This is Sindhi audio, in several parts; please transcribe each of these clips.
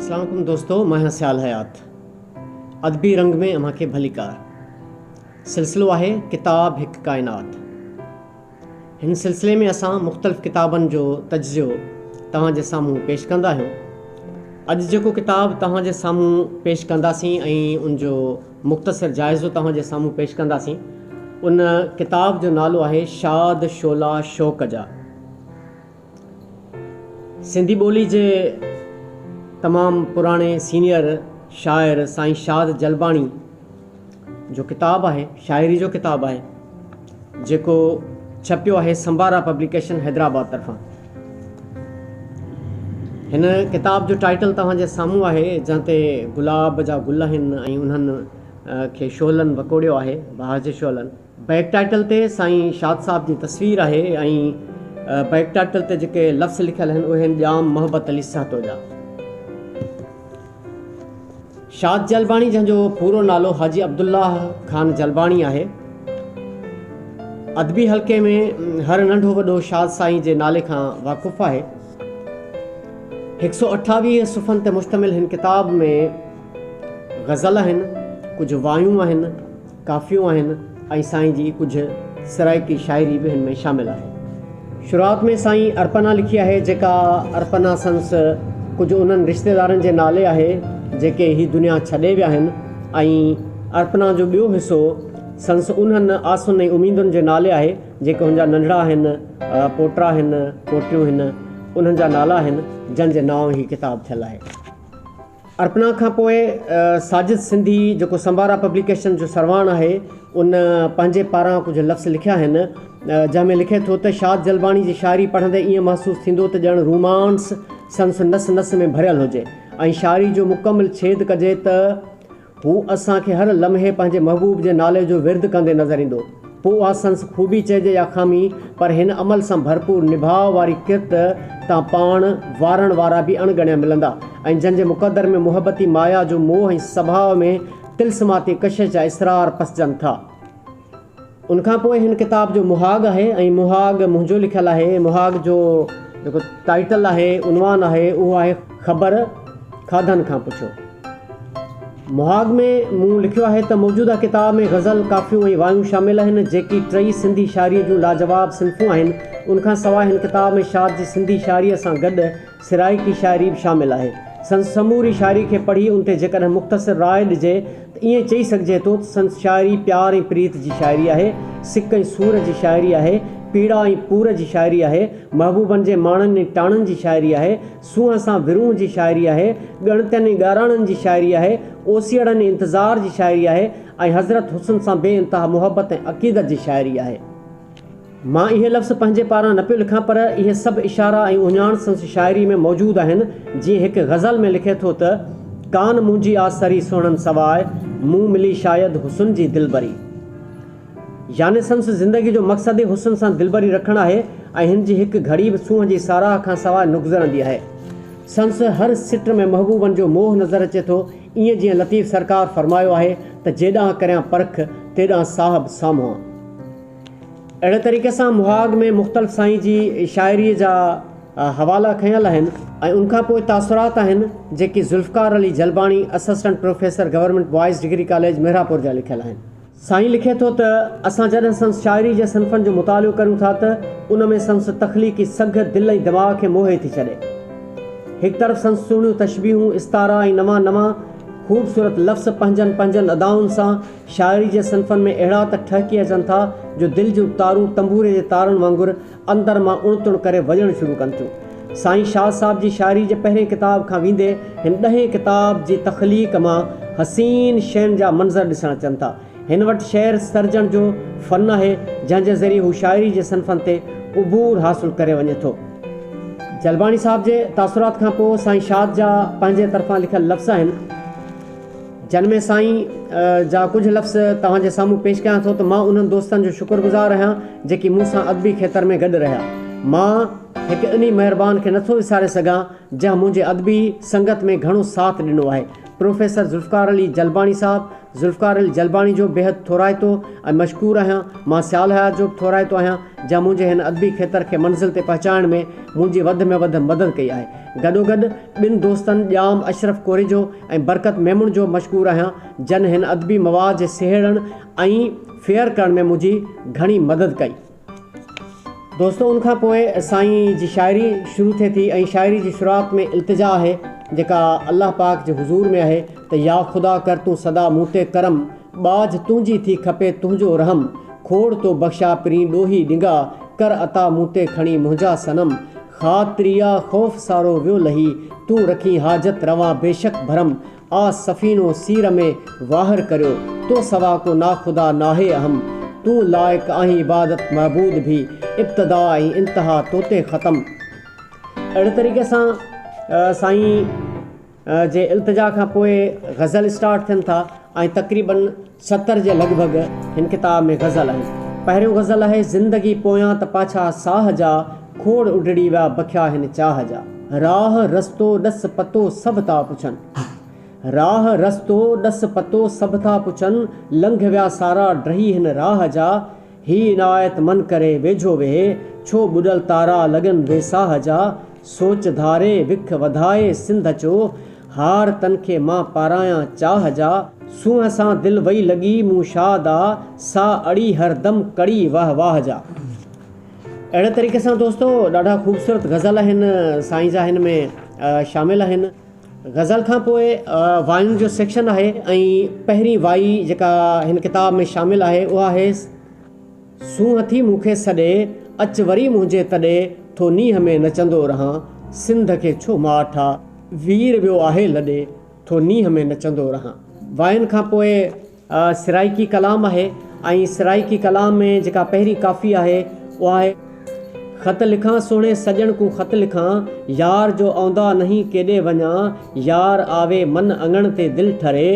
اسلام عليڪم دوستو مان آهيان سيال حيات ادبي رنگ ۾ اوهان کي ڀليڪار سلسلو آهي ڪتاب هڪ ڪائنات هن سلسلي ۾ اسان مختلف ڪتابن جو تجزيو توهان جي سامهون پيش ڪندا آهيون اڄ جيڪو ڪتاب توهان جي سامهون پيش ڪنداسين ۽ ان جو مختصر جائزو توهان جي سامهون پيش ڪنداسين ان ڪتاب جو نالو آهي شاد شعلا شوق جا سنڌي ٻولي جي تمام پراڻي سينيئر شاعر سائين شاد جلباڻي جو ڪتاب آهي شاعري جو ڪتاب آهي جيڪو ڇپيو آهي سمبارا پبليڪيشن حيدرآباد طرفان هن ڪتاب جو ٽائيٽل توهان جي سامهون آهي جنهن تي گلاب جا گل آهن ۽ انهن کي شعلن وڪوڙيو آهي باهه جي شعلن بيڪ ٽائيٽل تي سائين شاد صاحب جي تصوير آهي ۽ بيڪ ٽائيٽل تي جيڪي لفظ لکيل آهن اهي آهن ڄام محبت علي سهتو جا. شاد جلباڻي جنهن جو پورو نالو حاجي عبدالله خان جلباڻي آهي ادبي حلقي ۾ هر ننڍو وڏو شاد سائين جي نالي کان واقف آهي. هڪ سو اٺاويهه صفحن تي مشتمل هن ڪتاب ۾ غزل آهن، ڪجهه وايون آهن، ڪافيون آهن ۽ سائين جي ڪجهه سرائيڪي شاعري به هن ۾ شامل آهي. شروعات ۾ سائين ارپنا لکي آهي جيڪا ارپنا سنس ڪجهه انهن رشتيدارن جي نالي آهي جيڪي هي دنيا ڇڏي ويا آهن ۽ ارپنا جو ٻيو حصو سنس انهن آسن ۽ اميدن جي نالي آهي جيڪي هن جا ننڍڙا آهن، پوٽا آهن، پوٽيون آهن، انهن جا نالا آهن جن جي نانء هي ڪتاب ٿيل آهي. ارپنا کان پوء ساجد سنڌي جيڪو سمبارا پبليڪيشن جو سرواڻ آهي ان پنهنجي پاران ڪجهه لفظ لکيا آهن جنهن ۾ لکي ٿو ته شاد جلباڻي جي شاعري پڙهندي ائين محسوس ٿيندو ته ڄڻ رومانس سنس نس نس ۾ ڀريل هجي ۽ شاعري جو مڪمل ڇيد ڪجي ته هو اسان کي هر لمحي پنهنجي محبوب جي نالي جو ورد ڪندي نظر ايندو. پوء اها سنس خوبي چئجي يا خامي، پر هن عمل سان ڀرپور نڀاء واري ڪرت تان پاڻ وارڻ وارا به اڻ ڳڻيا ملندا ۽ جن جي مقدر ۾ محبتي مايا جو موهه ۽ سڀاء ۾ طلسماتي ڪشش جا اسرار پسجن ٿا. ان کان پوء هن ڪتاب جو مهاڳ آهي ۽ مهاڳ منهنجو لکيل آهي. مهاڳ جو جيڪو ٽائيٽل آهي، عنوان آهي، اهو آهي خبر کاڌن کان پڇو. مهاڳ ۾ مون لکيو آهي ته موجوده ڪتاب ۾ غزل، ڪافيون ۽ وايون شامل آهن، جيڪي ٽئي سنڌي شاعريء جون لاجواب صنفون آهن. ان کان سواء هن ڪتاب ۾ شاد جي سنڌي شاعريء سان گڏ سرائيڪي شاعري به شامل آهي. سندس سموري شاعري کي پڙهي ان تي جيڪڏهن مختصر راء ڏجي ته ائين چئي سگهجي ٿو ته سندس شاعري پيار ۽ پريت جي شاعري آهي، سڪ ۽ سور جي شاعري آهي، پيڙا ۽ پور جي شاعري آهي، محبوبن جي ماڻن ۽ ٽاڻن جي شاعري آهي، سونهن سان ورونهه جي شاعري آهي، ڳڻتين ۽ ڳاراڻن جي شاعري آهي، اوسيئڙن ۽ انتظار جي شاعري آهي ۽ حضرت حسن سان بي انتها محبت ۽ عقيدت جي شاعري آهي. مان اهي لفظ پنهنجي پاران نه پيو لکان پر اهي سڀ اشارا ۽ اهڃاڻ سندس شاعري ۾ موجود آهن جيئن هڪ غزل ۾ لکي ٿو ته، ڪان منهنجي آ سري سهڻن سواء، مون ملي شايد حسن جي دلبري. يعني سندس زندگي جو مقصد ئي حسن سان دلبري رکڻ آهي ۽ هن جي هڪ گهڙي به سونهن جي ساراهه کان سواء نه گذرندي آهي. سندس هر سٽ ۾ محبوبن جو موهه نظر اچي ٿو ائين جيئن لطيف سرڪار فرمايو آهي ته جيڏانهن ڪريان پرک، تيڏانهن صاحب سامهون. اهڙي طريقي سان مهاڳ ۾ مختلف سائين جي شاعريء جا حوالا کنيل آهن ۽ ان کان پوء تاثرات آهن جيڪي Zulfiqar Ali Jalbani assistant professor government boys degree college Mehrapur جا لکيل آهن. سائين لکي ٿو ته اسان جڏهن سندس شاعري جي صنفن جو مطالعو ڪريون ٿا ته ان ۾ سندس تخليقي سگهه دل ۽ دماغ کي موهي ٿي ڇڏي. هڪ طرف سندس سهڻيون تشبيهون، استعارا ۽ نوان نوان خوبصورت لفظ پنهنجن پنهنجن ادائن سان شاعري جي صنفن ۾ اهڙا ته ٺهڪي اچن ٿا جو دل جون تارون تنبوري جي تارن وانگر اندر مان اڻ تڻ ڪري وڄڻ شروع ڪن ٿيون. سائين شاهه صاحب جي شاعري جي پهرين ڪتاب کان ويندي هن ڏهين ڪتاب جي تخليق مان حسين شين جا منظر ڏسڻ اچن ٿا. هن وٽ شعر سرجڻ جو فن آهي جنهن جي ذريعي هو شاعري جي صنفن تي عبور حاصل ڪري وڃي ٿو. جلباڻي صاحب جي تاثرات کان پوء سائين شاد جا پنهنجي طرفان لکيل لفظ آهن. جن ۾ سائين جا ڪجهه لفظ توهان جي سامهون پيش ڪيان ٿو ته مان انهن دوستن جو شڪر گذار آهيان جيڪي مون سان ادبي کيتر ۾ گڏ رهيا. مان هڪ انهي مهربان کي نٿو وساري سگهان جنهن منهنجي ادبي سنگت ۾ گهڻو ساٿ ڏنو آهي. پروفيسر ذوالفقار علي جلباڻي صاحب. ذوالفقار علي جلباڻي جو بيحد ٿورائتو ۽ مشڪور آهيان. مان سيال حيات جو به ٿورائتو آهيان، جنهن منهنجي هن ادبي کيتر کي منزل تي پهچائڻ ۾ منهنجي وڌ ۾ وڌ مدد ڪئي آهي. گڏوگڏ ٻن دوستن ڄام اشرف ڪوريجو ۽ برڪت ميمڻ جو به مشڪور آهيان، جن هن ادبي مواد جي سهيڙڻ ۽ فيئر ڪرڻ ۾ منهنجي گهڻي مدد ڪئي. دوستو ان کان پوء سائين جي شاعري شروع ٿئي ٿي ۽ شاعري جي شروعات ۾ التجا آهي جيڪا الله پاڪ جي حضور ۾ آهي ته يا خدا ڪر تون سدا مون تي ڪرم ٻاجهه تنهنجي ٿي کپي تنهنجو رحم کوڙ تو بخشيا پرين ڏوهي ڏنگا ڪر عطا مون تي کڻي منهنجا صنم خاطريا خوف سارو ويو لهي تون رکين حاجت روا بيشڪ ڀرم آ سفينو سير ۾ واهر ڪريو، تو سوا ڪو ناخدا ناهي اهم، تون لائق آهين عبادت معبود ڀي، ابتدا ۽ انتها توتي ختم. اهڙي طريقي سان سائين جي التجا کان پوء غزل اسٽارٽ ٿين ٿا ۽ تقريبن 70 جي لڳ ڀڳ هن ڪتاب ۾ غزل آهن. پهريون غزل آهي، زندگي پويان ته پاڇا ساهه جا، کوڙ اڊڙي ويا بکيا هن چاهه جا. راهه رستو ڏس پتو سڀ ٿا پڇن. راهه رستو ڏس پتو سڀ ٿا پڇن، لنگهه ويا سارا ڊهي هن راهه جا. هي عنايت من ڪري ويجهو ويهي، ڇو ٻڏل تارا لڳن ويساهه جا. سوچ ڌاري وک وڌائي سنڌ اچو، هار تن کي مان پارايان چاهه جا. سونهن سان دل وئي لڳي مون شاد آ، سا اڙي هر دم ڪڙي وهه واهه جا. اهڙي طريقي سان دوستو ڏاڍا خوبصورت غزل آهن سائين جا هن ۾ شامل آهن. غزل کان پوء واين جو سيڪشن آهي ۽ پهرين وائي جيڪا هن ڪتاب ۾ شامل آهي اها آهي. سونهن ٿي مون کي سڏي، اچ وري منهنجي تڏي، ٿو نينهن ۾ نچندو رهان، سنڌ کي ڇو ماٺ آ، وير ويو آهي لڏي، ٿو نينهن ۾ نچندو رهان. واين کان پوء سرائيڪي ڪلام آهي ۽ سرائيڪي ڪلام ۾ جيڪا پهرين ڪافي آهي اها آهي. خط لکان سهڻي سڄڻ ڪون خط لکان، يار جو اوندا نهين ڪيڏي وڃان، يار آوي من اڱڻ تي دل ٺري،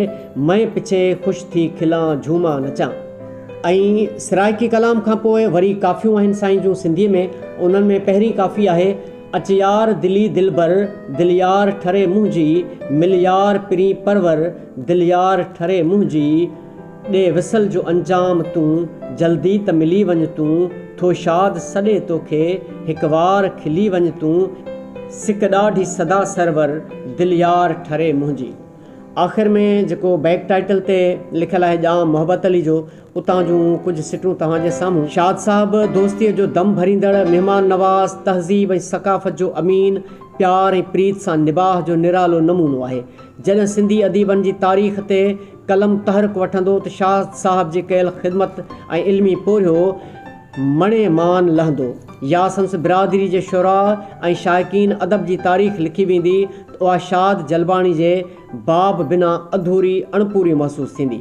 مئن پڇي خوش ٿي کلان جهومان نچان. ۽ سرائيڪي ڪلام کان پوء وري ڪافيون آهن سائين جون سنڌيء ۾ انهن ۾ پهرين ڪافي آهي، اچ يار دلي دلبر، دل يار ٺري منهنجي، مل يار پرين پرور، دل يار ٺري منهنجي، ڏي وصل جو انجام تون، جلدي ته ملي وڃ تون، ٿو شاد سڏي توکي، هڪ وار کلي وڃ تون، سڪ ڏاڍي سدا سرور، دل يار ٺري منهنجي. آخر ۾ جيڪو بيڪ ٽائيٽل تي لکيل آهي ڄام محبت علي جو اتان جون ڪجهه سٽون توهان جي سامهون. شاد صاحب دوستيء جو دم ڀريندڙ، مهمان نواز، تهذيب ۽ ثقافت جو امين، پيار ۽ پريت سان نباهه جو نرالو نمونو آهي. جڏهن سنڌي اديبن جي تاريخ تي قلم تحرڪ وٺندو ته شاد صاحب جي ڪيل خدمت ۽ علمي پورهيو مڻي مان لهندو يا سندس برادري جي شعراء ۽ شائقين ادب جي تاريخ لکي ويندي ته اها شاد جلباڻي جي باب بنا اڌوري اڻپوري محسوس ٿيندي.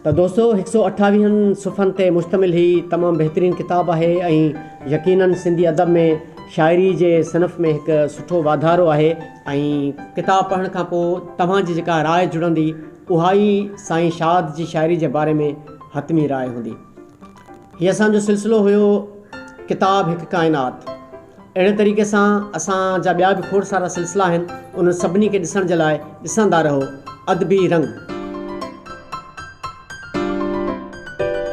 ته دوستو هڪ سئو اٺاويهن صفحن تي مشتمل هي تمام بهترين ڪتاب آهي ۽ يقينن سنڌي ادب ۾ شاعري جي صنف ۾ هڪ سٺو واڌارو آهي. ۽ ڪتاب پڙهڻ کان پوء توهان جي جيڪا راء جڙندي اها ئي سائين شاد جي شاعري جي باري ۾ حتمي راء هوندي. هي اسان جو سلسلو هيو ڪتاب هڪ ڪائنات. اهڙي طريقي سان اسان جا ٻيا به کوڙ سارا سلسلا آهن انهن سڀني کي ڏسڻ جي لاء ڏسندا رهو ادبي رنگ.